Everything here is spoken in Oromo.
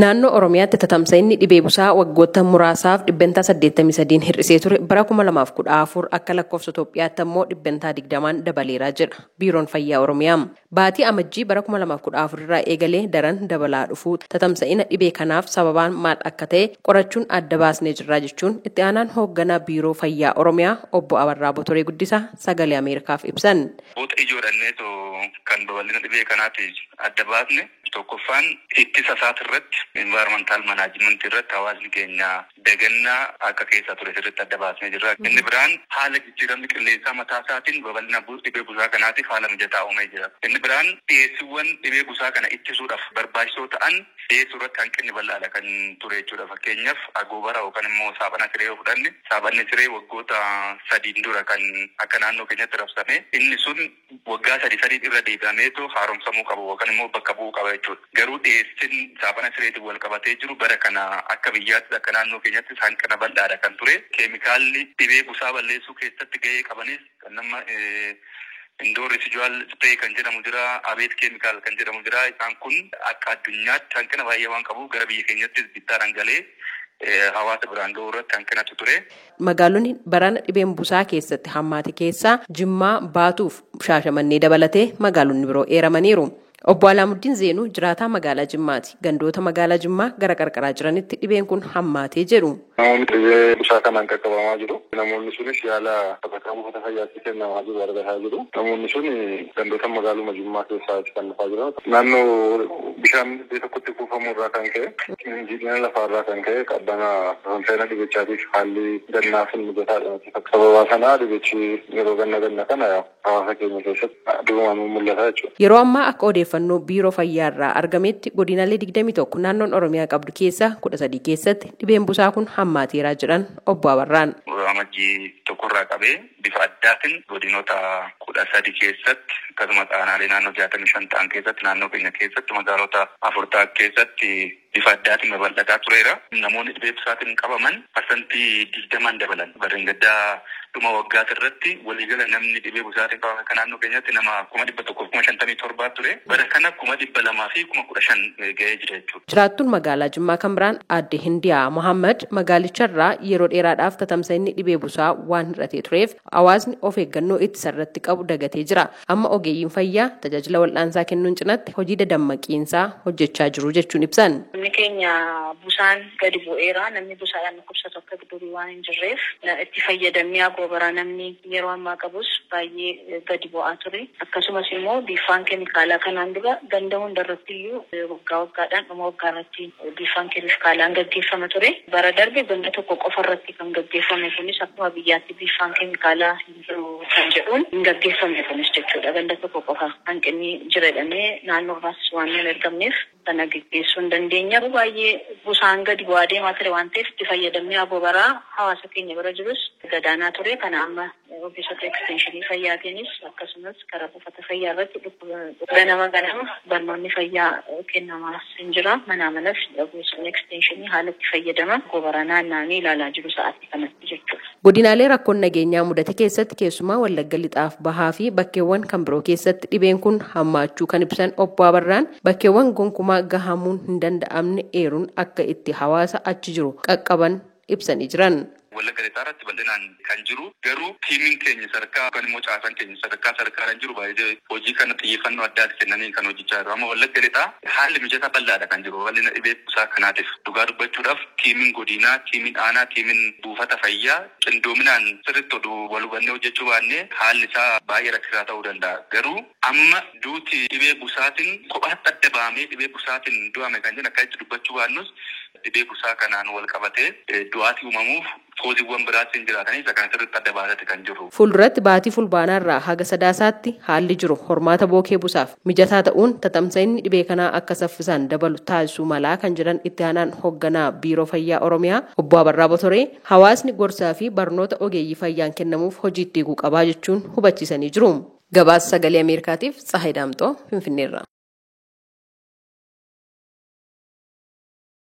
Naannoo Oromiyaatti tatamsa'inni dhibee busaa waggoota muraasaaf 83% hir'isee ture bara 2014 akka lakkoofsa Itoophiyaatti immoo 20% dabaleeraa jedha Biiroon Fayyaa Oromiyaa. Baatii Amajjii bara 2014 irraa eegalee daran dabalaa dhufuu tatamsa'ina dhibee kanaaf sababaan maal akka ta'e qorachuun adda baasnee jirra jechuun itti aanaan hoogganaa Biiroo Fayyaa Oromiyaa obbo Abarraa Botoree Guddisaa Sagalee Ameerikaaf ibsan. Boota ijoodhanneetoo kan babal'ina dhibee kanaati adda baasne tokkoffaan ittisa isaati irratti environmental management irratti hawaasni keenya dagannaa akka keessa ture sirriitti adda baasnee jirra. Inni biraan haala jijjiiramni qilleensaa mataa isaatiin babal'ina dhibee busaa kanaatiif haala mijataa uumee jira. Inni biraan dhiyeessiiwwan dhibee busaa kana ittisuudhaaf barbaachisoo ta'an dhiyeessuu irratti hanqinni bal'aadha kan ture jechuudha. Fakkeenyaaf agoobara yookaan immoo saaphana siree yoo fudhanne saaphanni siree waggoota sadiin dura kan akka naannoo keenyatti rabsame inni sun waggaa sadi sadiin irra deebi'ameetu haaromsamuu qabu yookaan immoo bakka bu'uu qaba jechuudha. Garuu dhiyeessiin saaphana sireetiin wal qabatee jiru bara kana akka biyyaattis akka naannoo keenyattis hanqina bal'aadha kan ture. Keemikaalli dhibee busaa balleessuu keessatti gahee qabanis kan nama indoor residual spray kan jedhamu jira, abeet keemikaal kan jedhamu jira. Isaan kun akka addunyaatti hanqina baay'ee waan qabu gara biyya keenyattis bittaadhaan galee hawaasa biraan ga'uu irratti hanqinatu ture. Magaalonni barana dhibeen busaa keessatti hammaate keessaa Jimmaa, Baatuuf Shaashamannee dabalatee magaalonni biroo eeramaniiru. Obbo Alaamuddin Zeenuu jiraataa magaalaa Jimmaati. Gandoota magaalaa Jimmaa gara qarqaraa jiranitti dhibeen kun hammaatee jedhu. Namoonni dhibee busaa kanaan qaqqabamaa jiru. Namoonni sunis yaala sadarkaa buufata fayyaatti kennamaa jiru argataa jiru. Namoonni sun gandoota magaaluma Jimmaa keessaatti kan dhufaa jiran. Naannoo bishaan iddoo tokkotti kuufamu irraa kan ka'e, jiidhina lafaa irraa kan ka'e qabbana tamsa'ina dhibichaatiif haalli gannaa sun mijataadha. Sababa sanaa dhibichi yeroo ganna ganna kana hawaasa keenya keessatti durumaan mul'ata jechuudha. Yeroo ammaa akka odeeffannoo Biiroo Fayyaa irraa argametti godinaalee 21 naannoon Oromiyaa qabdu keessaa 13 keessatti dhibeen busaa kun hammaateeraa jedhan obbo Abarraan. Amajjii tokkorraa qabee bifa addaatiin godinoota 13 keessatti akkasumas aanaalee naannoo 65 ta'an keessatti naannoo keenya keessatti magaalota 4 ta'an keessatti bifa addaatiin babal'ataa tureera. Namoonni dhibee busaatiin qabaman 20% dabalan. Barreen gaddaa dhuma waggaati irratti waliigala namni dhibee busaatiin qabame kan naannoo keenyatti nama 157,000 ture. Bara kana 215,000 ga'ee jira jechuudha. Jiraattuun magaalaa Jimmaa kan biraan aadde Hindiyaa Mohaammed magaalicharraa yeroo dheeraadhaaf tatamsa'inni dhibee busaa waan hir'atee tureef hawaasni of eeggannoo ittisa irratti qabu dagatee jira. Amma ogeeyyiin fayyaa tajaajila wal'aansaa kennuun cinaatti hojii dadammaqiinsaa hojjechaa jiru jechuun ibsan. Namni keenya busaan gadi bu'eera. Namni busaadhaan dhukkubsatu akka durii waan hin jirreef itti fayyadamni agoobaraa namni yeroo ammaa qabus baay'ee gadi bu'aa ture. Akkasumas immoo biifaan keemikaalaa kanaan dura ganda hundarratti iyyuu waggaa waggaadhaan dhuma waggaa irratti biifaan keemikaalaan gaggeeffama ture. Bara darbe ganda tokko qofa irratti kan gaggeeffame kunis akkuma biyyaatti biifaan keemikaalaa hin jiru kan jedhuun hin gaggeeffamne kunis jechuudha. Ganda tokko qofa hanqinni jira jedhamee naannoo irraas waan hin argamneef sana gaggeessuu hin dandeenya. Baay'ee busaan gadi bu'aa deemaa ture waan ta'eef itti fayyadamni agoobaraa hawaasa keenya bira jirus gadaanaa ture. Kana amma ogeessota ekstenshinii fayyaatiinis akkasumas karaa buufata fayyaa irratti ganama ganama barnoonni fayyaa kennamaa hin jira. Manaa manas ogeessonni ekstenshinii haala itti fayyadaman agoobaraa naanna'anii ilaalaa jiru sa'aatii kanatti jechuudha. Godinaalee rakkoon nageenyaa mudate keessatti keessumaa Wallagga Lixaaf Bahaa fi bakkeewwan kan biroo keessatti dhibeen kun hammaachuu kan ibsan obbo Abarraan bakkeewwan gonkumaa gahamuun hin danda'amne eeruun akka itti hawaasa achi jiru qaqqaban ibsanii jiran. Wallagga Lixaa irratti bal'inaan kan jiru garuu tiimiin keenya sadarkaa yookaan immoo caasaan keenya sadarkaa sadarkaadhaan jiru baay'ee hojii kana xiyyeeffannoo addaati kennanii kan hojjechaa jiru. Amma Wallagga Lixaa haalli mijataa bal'aadha kan jiru bal'ina dhibee busaa kanaatiif dhugaa dubbachuudhaaf tiimiin godinaa, tiimiin aanaa, tiimiin buufata fayyaa qindoominaan sirriitti oduu wal hubannee hojjechuu baannee haalli isaa baay'ee rakkisaa ta'uu danda'a. Garuu amma duuti dhibee busaatiin kophaatti adda bahamee dhibee busaatiin du'ame kan jennu akka itti dubbachuu baannus dhibee busaa kanaan wal qabatee du'aatii uumamuuf kooziiwwan biraatti hin jiraatanii isa kana sirriitti adda baasatti kan jiru. Fuulduratti baatii fulbaanaarraa haga sadaasaatti haalli jiru hormaata bookee busaaf mijataa ta'uun tatamsa'inni dhibee kanaa akka saffisaan dabalu taasisuu malaa kan jedhan itti aanaan hoogganaa Biiroo Fayyaa Oromiyaa obbo Abarraa Botoree hawaasni gorsaa fi barnoota ogeeyyii fayyaan kennamuuf hojii itti eeguu qabaa jechuun hubachiisanii jiru. Gabaasa Sagalee Ameerikaatiif Tsahayi Daamxoo Finfinneerra.